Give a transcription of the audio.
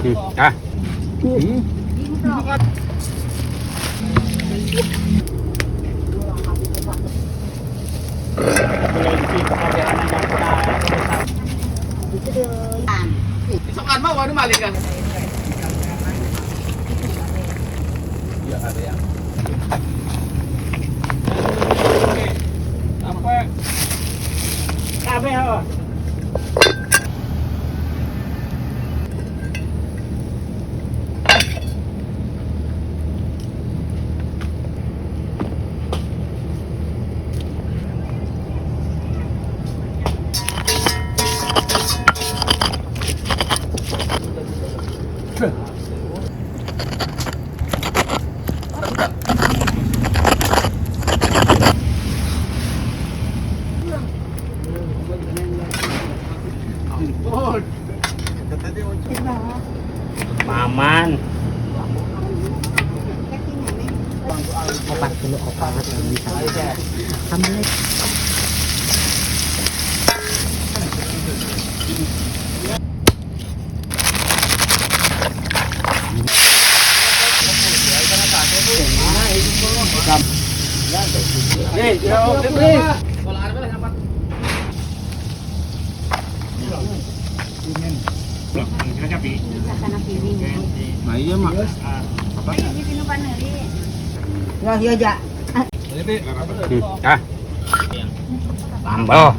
Ah. Isokan mo, ano mali ka? Kabeh oh. Paman. Opat dulu opat bisa. Sambil Nah iya mak. Ya iya ja. Ah. Sambal.